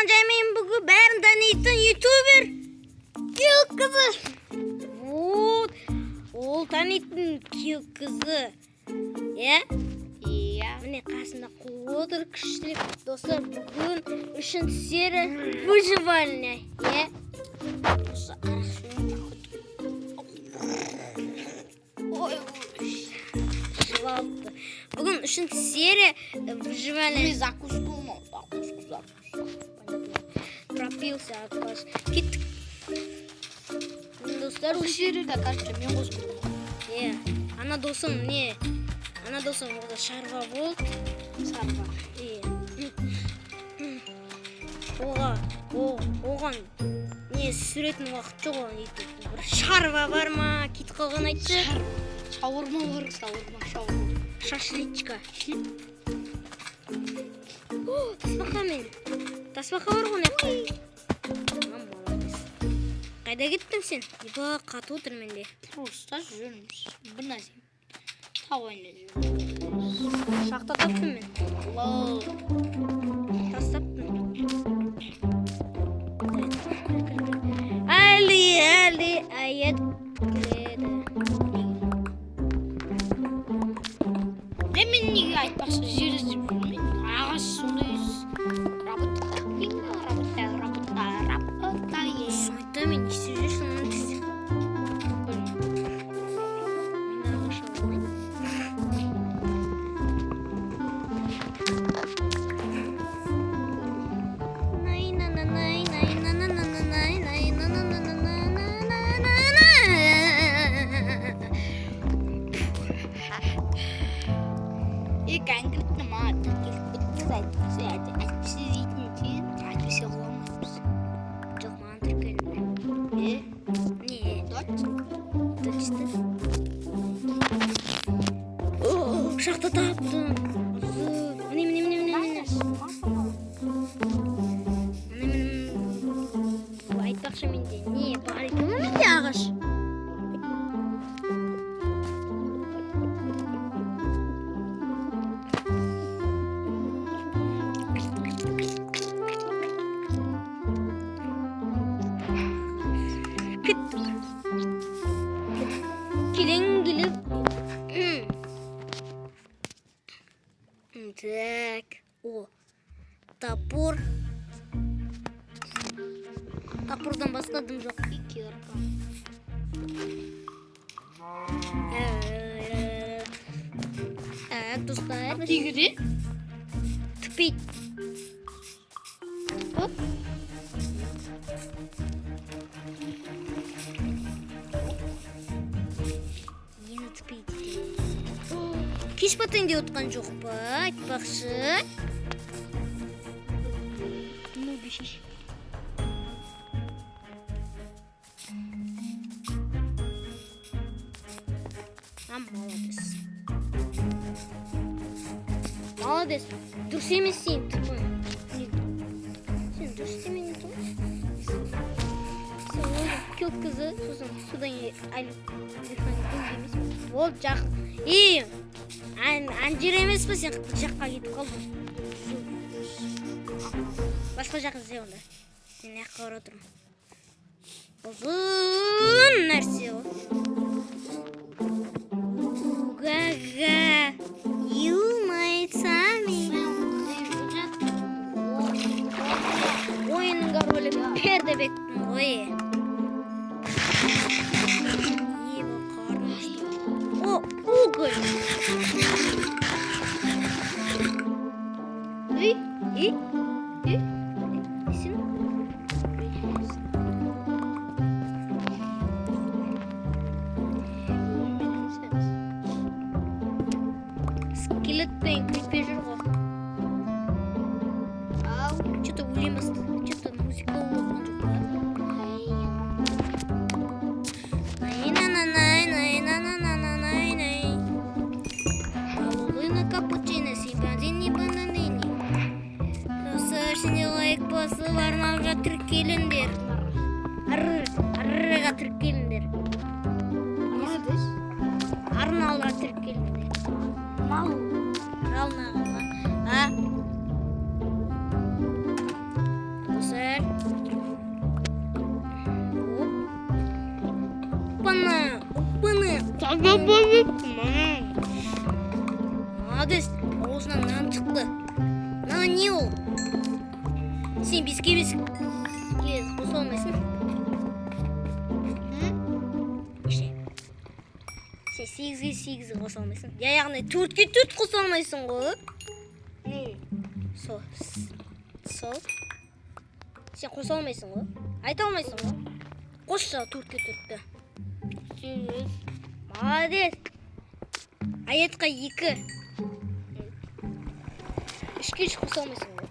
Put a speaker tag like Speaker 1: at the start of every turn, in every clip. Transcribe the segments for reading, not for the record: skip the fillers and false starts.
Speaker 1: Ерлан Жаймен бүгін бәрін танитын ютубер Кел қызы. Вот, ол танитын кел қызы. Иә?
Speaker 2: Иә.
Speaker 1: Міне, қасында қуып отыр күштілеп. Достар, бүгін үшінші серия выживание. Иә?
Speaker 2: Осы арақ ішуім. Ой,
Speaker 1: Ішіп алыпты. Бүгін үшінші серия выживание.
Speaker 2: мен закуску ма? Закуску, закуску.
Speaker 1: Пропился аж. Кеттік. Достар,
Speaker 2: Осы серияда, кажется, мен қосып.
Speaker 1: Иә. Ана досым не? Ана досым ол шаруа болды.
Speaker 2: Сарба.
Speaker 1: Иә. Оға, оған не сүретін уақыт жоқ, оған өйтіп бір шаруа бар ма, кетіп қалған айтшы.
Speaker 2: Шаурма бар, шаурма, шаурма.
Speaker 1: Шашлычка. О, тасбақа мен. Тасбақа бар ғой мына жақта. А, молодец. Қайда кеттің сен? Иба, қатып отыр менде.
Speaker 2: Просто жүрміз. Бір нәрсе. Тау ойында жүрміз.
Speaker 1: Шахта таптым мен.
Speaker 2: Лол.
Speaker 1: Тас таптым. Әлі, әлі аят күледі.
Speaker 2: Е, мен неге айтпақшы жер іздеп жүрмін? Мен ағаш сондай работа, работа, работа, работа.
Speaker 1: Сосын айтамын, мен не істеп жүрсің мына кезде?
Speaker 2: Білмеймін.
Speaker 1: Мен ағаш ала алмаймын. Най, на, на, най, най, на, на, на, на, най, най, на, на, на, на, на, на, на, на, на.
Speaker 2: Е, конкретно маған тіркеліп кеттіңіз, әйтпесе әйтпесе дейтін сен, әйтпесе құламаймыз.
Speaker 1: Жоқ, маған тіркеліңдер.
Speaker 2: Е,
Speaker 1: Не,
Speaker 2: точно.
Speaker 1: Точно. О, шахта таптым. Ұзын. Міне, міне, міне, міне, міне. Міне, міне, міне. Айтпақшы, менде не бар екен ғой, менде ағаш. Кеттік. Келең келіп. Так. О. Топор. Топордан басқа дым жоқ.
Speaker 2: И кирка.
Speaker 1: Так, достар.
Speaker 2: Тигіде?
Speaker 1: Тупить.
Speaker 2: Оп.
Speaker 1: Нені тупить дейді? Кеш батайын деп отқан жоқ па, айтпақшы?
Speaker 2: Ну, бешиш.
Speaker 1: А, молодец. Молодец. Дұрыс емес сен тупой. Сен дұрыс істемей тұрсың. Сен оны кел қызы, сосын содан кейін әлі емес пе? Ол жақ. Ей, ан жер емес пе, сен бір жаққа кетіп қалдың. Басқа жаққа ізде онда. Мен мына жаққа қарап отырмын. Ұзын нәрсе ғой. Гага. You might сами. Ойынның королі Пердебектің ғой. Еба, қарным ашты. О, уголь.
Speaker 2: Ей,
Speaker 1: И?
Speaker 2: ей.
Speaker 1: Сен? Скелет пен крипер жүр ғой.
Speaker 2: Ау.
Speaker 1: Что-то өлең басты. Что-то музыка болып жоқ па? Най-на-на-най-най-на-на-на-на-най-най. Балулина капучино, симпанзини бананини. Достар, сендер лайк басып, арнамызға тіркеліңдер. Аррыға тіркеліңдер.
Speaker 2: Молодец.
Speaker 1: Арналға тіркеліңдер.
Speaker 2: Мал.
Speaker 1: Арналға ма? А? Молодец, аузынан нан шықты. Мына не ол? Сен беске беске қоса алмайсың. Ше. Сен сегізге сегіз қоса алмайсың. Я, яғни төртке төрт қоса алмайсың ғой. Сол. Сол. Сен қоса алмайсың ғой. Айта алмайсың ғой. Қосшы төртке төртті.
Speaker 2: 8.
Speaker 1: Молодец. Аятқа екі. Үшке үш қоса алмайсың ғой.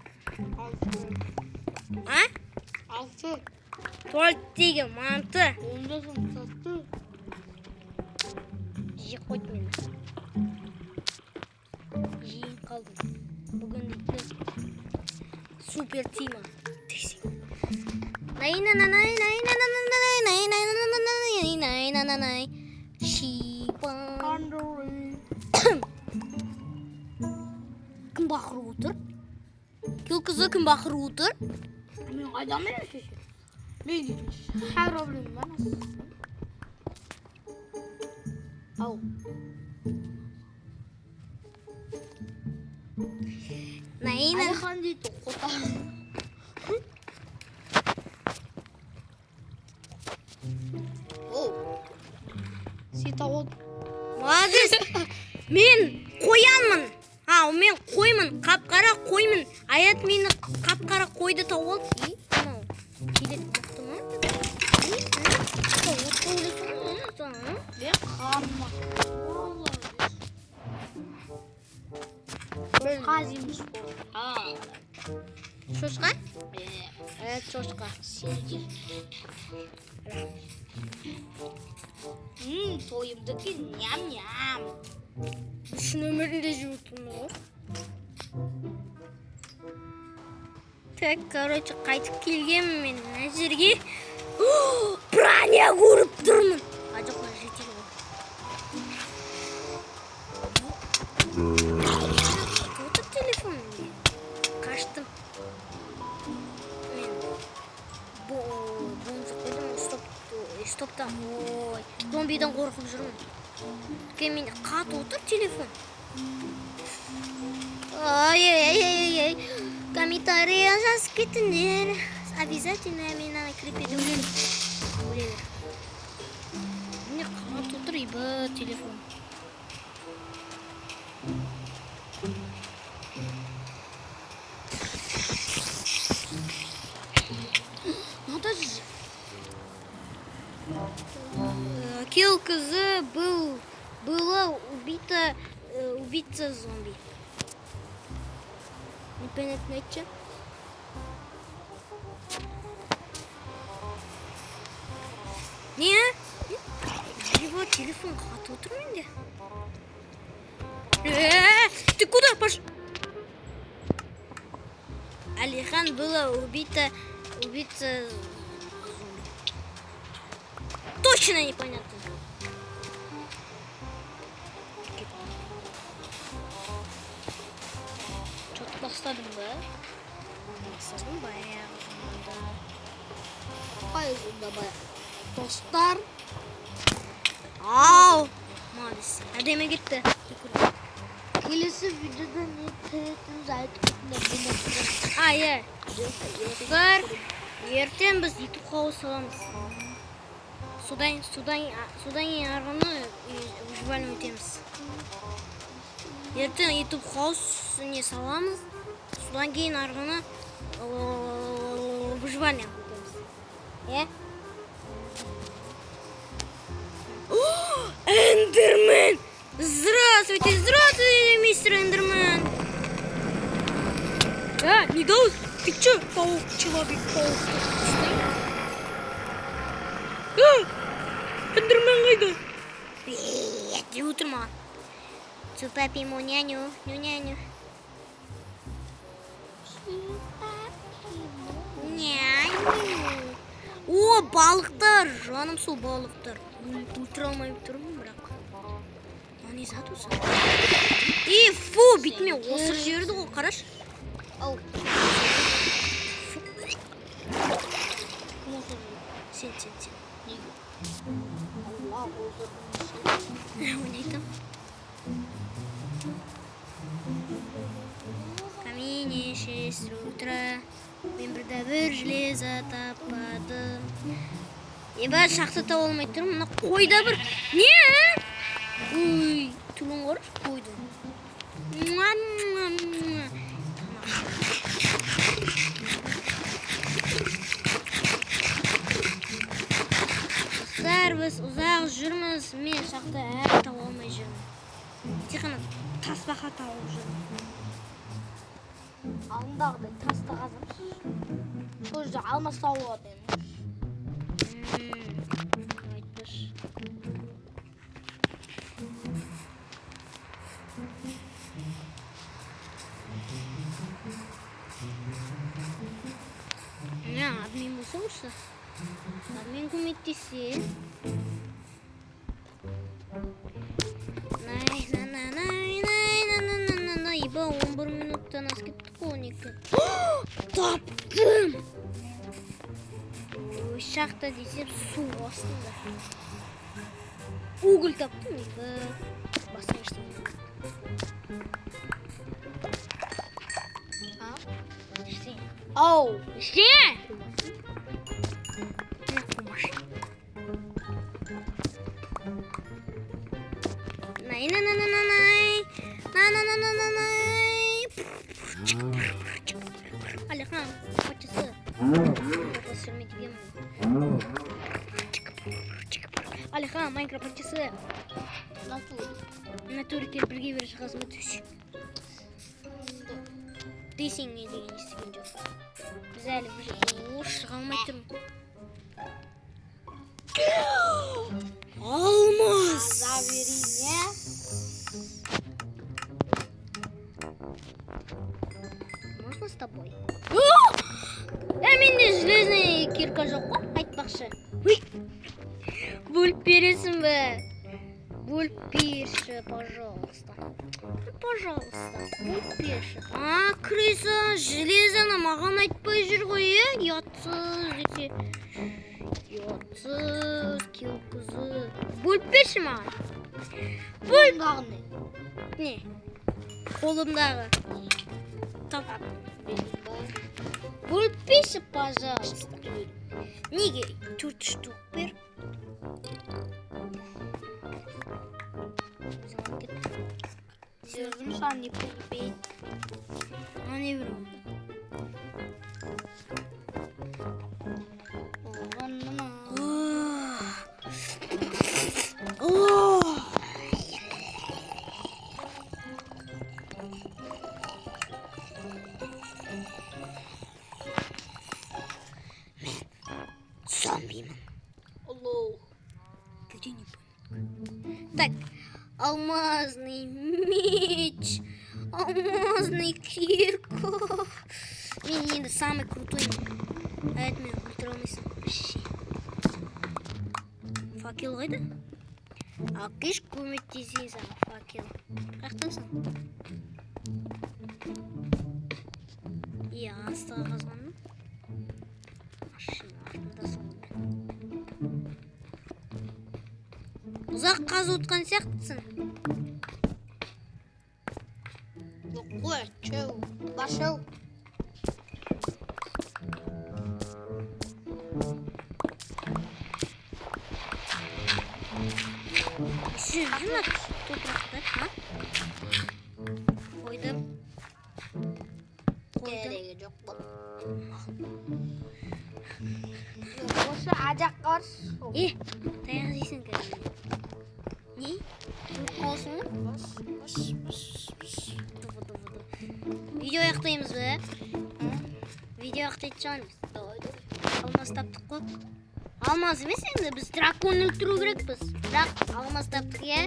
Speaker 2: 6.
Speaker 1: А?
Speaker 2: 6.
Speaker 1: Туалеттегі манты.
Speaker 2: Онда сатты.
Speaker 1: Жеп қойды мені. Жейін қалдым. Бүгін дейтін супер тима. Най на на най най на на на най най най на на най най на на най. Шипа.
Speaker 2: Қандай?
Speaker 1: Кім бақырып отыр? Кел қызы, кім бақырып отыр?
Speaker 2: Мен қайдан білемін, шеше? Мен Херобрин емес. Ау.
Speaker 1: Най на.
Speaker 2: Әлихан дейді қота. Оу. Сен тауып.
Speaker 1: Молодец. Мен қоянмын. А, мен қоймын. Қап-қара қоймын. Аят мені қап-қара қойды тауып алды. И, мынау келеді мықты ма? И, а, отқа өлесің ғой, сен, а?
Speaker 2: Мен қарным ашты. Шошқа жейміз. А.
Speaker 1: Шошқа?
Speaker 2: Е,
Speaker 1: Аят шошқа.
Speaker 2: Сендер. Тойымды екен, ням-ням.
Speaker 1: Шын өмірінде жеп отырмын ғой. Так, короче, қайтып келгенмін мен мына жерге. Броня көріп тұрмын. А, жоқ, мына житель ғой. Отыр телефон менде. Қаштым. Мен бонзы қойдым, стоп, стоптан, ой, зомбиден қорқып жүрмін. Өйткені менде қатып отыр телефон. Ай, ай, ай, ай, ай. Комментарий жазып кетіңдер. Обязательно мен ана крипеді өлемін. Өле бер. Міне қатып отыр, ибі телефон.
Speaker 2: Надо же.
Speaker 1: Килл КЗ была убита, убийца зомби. Непонятно что. Не? Его телефон қатып отыр менде. Ты куда пош? Алихан была убита убийца зомби. Точно непонятно.
Speaker 2: Что-то бастадың ба?
Speaker 1: Бастадым баяғы заманда.
Speaker 2: Қай давай. Достар,
Speaker 1: Ау! Молодец. Әдемі кетті.
Speaker 2: Келесі видеода не түсіретінімізді айтып кетіңдер. Мен түсіремін.
Speaker 1: А, иә. Достар, ертең біз YouTube house саламыз. Содан кейін арғыны выживание өтеміз. Ертең YouTube house не саламыз. Содан кейін арғыны выживание өтеміз. Иә? О, Эндермен! Здравствуйте, здравствуйте, мистер Эндермен! А, не даус, ты чё, паук, человек, паук? А, Эндермен қайда? Деп отыр маған. Цупапи няню, ню-няню. Няню. О, балықтар! Жаным сол балықтар. Өлтіре алмай тұрмын бірақ. Мынау не зат осы? И, фу, бетіме осырып жіберді ғой, қарашы.
Speaker 2: Ау.
Speaker 1: Фу. Сен, сен, сен.
Speaker 2: Неге? Алла осырды.
Speaker 1: Ойнайтын. В камине 6 утра. Мен бір де бір железо таппадым. Еба, шахта таба алмай тұрмын. Мына қойда бір... Не? Ой, түрін қарашы қойдың. Муа, муа, муа. Достар, біз ұзақ жүрміз. Мен шахта әлі таба алмай жүрмін. Тек қана тасбақа тауып жүрмін.
Speaker 2: Алдындағыдай тасты қазамыз. Сол жерде алмас тауып алады енді.
Speaker 1: Айтпашы. Мә, админ болса осы. Админ көмектессе. Най, на, на, най, най, на, на, на, на, на. Еба, 11 минуттан асып кетті ғой, 12. Таптым! Ой, шахта десем, су астында. Уголь таптым, еба. Басқа ештеңе.
Speaker 2: А?
Speaker 1: Ештеңе.
Speaker 2: Ау!
Speaker 1: Ештеңе! Не қумаш. Най, на, на, на, на, най. На, на, на, на, на, най. Алихан, патшасы. Сүрмей деген. Алихан, Майнкрафт патшасы.
Speaker 2: Натуре.
Speaker 1: Натуре келіп бірге бере шығасың ба, түс. Дейсің не деген естіген жоқ. Біз әлі бір о, шыға алмай тұрмын. Алмаз!
Speaker 2: Қаза берейін, иә?
Speaker 1: Можно с тобой? Ә, менде железный кирка жоқ қой, айтпақшы. Ой! Бөліп бересің бе? Бөліп берші, пожалуйста. Пожалуйста, бөліп берші. А, крыса, железоны маған айтпай жүр ғой, е? Ұятсыз десе. Ұятсыз, күйеу қызы. Бөліп берші маған.
Speaker 2: Қолымдағы не?
Speaker 1: Не? Қолымдағы. Тап. Бөліп берші, пожалуйста. Неге төрт штук бер? Өзің алып кет.
Speaker 2: Бердім саған, не бей.
Speaker 1: А, не бір?
Speaker 2: Оған мына.
Speaker 1: О! Мен зомбимін.
Speaker 2: Алло.
Speaker 1: Где не понял. Так, алмазный меч, алмазный кирка. Мен енді самый крутой. А это мен өлтіре алмайсың. Вообще. Факел қайда? Акиш, көмектесейін саған, факел. Қаяқтасың? Е, астыға қазғанмын. Машина артындасың ғой. Ұзақ қазып отқан сияқтысың.
Speaker 2: Жоқ қой, чеу. Башау.
Speaker 1: Сен мына топырақты, а? Қойдым. Қойдым.
Speaker 2: Керегі жоқ бұл. Осы ар жаққа баршы.
Speaker 1: Е, таяқ жейсің қазір. Не? Өліп қаласың ба?
Speaker 2: Баш, баш, баш, баш.
Speaker 1: Дұғы, дұғы, дұғы. Видео аяқтаймыз ба? Видео аяқтайтын шығармыз.
Speaker 2: Давай, давай.
Speaker 1: Алмаз таптық қой. Алмаз емес енді, біз дракон өлтіру керекпіз. Бірақ алмаз таптық, иә?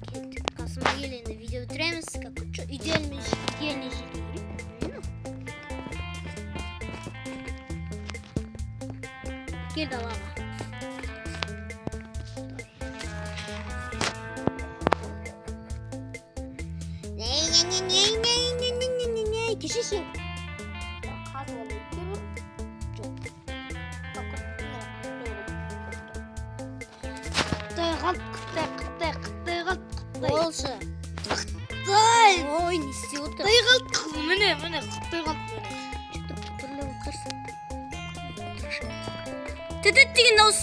Speaker 1: Кеттік, қасыма кел енді, видео бітіреміз. Как идеальный, идеальный жету керек. Білмеймін. Кел далаға. Не, кешірші.
Speaker 2: Қазып алайық деп.
Speaker 1: Жоқ.
Speaker 2: Жоқ.
Speaker 1: Құдай.
Speaker 2: Қалды, қытай, қытай, қытай қалды, қытай.
Speaker 1: Болшы.
Speaker 2: Қытай.
Speaker 1: Ой, не істеп отыр?
Speaker 2: Қытай қалды, міне, міне, қытай қалды, міне.
Speaker 1: Что-то түрлі болып тұрсың. Түтіт деген дауыс.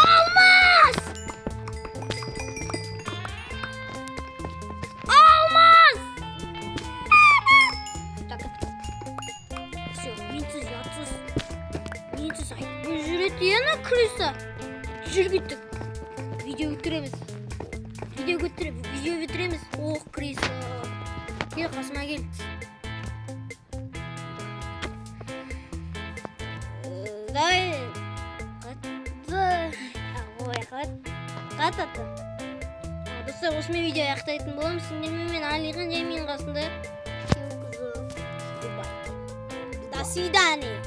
Speaker 1: Алмаз! Алмаз! Так, все, менсіз ұятсыз. Менсіз айтпай жүреді ана крыса. Жүр, кеттік. Видео бітіреміз. Видео бітіреміз. Видео бітіреміз. Ох, крыса. Кел, қасыма кел. Давай. Қатты. Ой, қатты. Достар, осымен видео аяқтайтын боламыз. Сендермен мен, Алихан, және менің қасымда күйеу қызы. До свидания.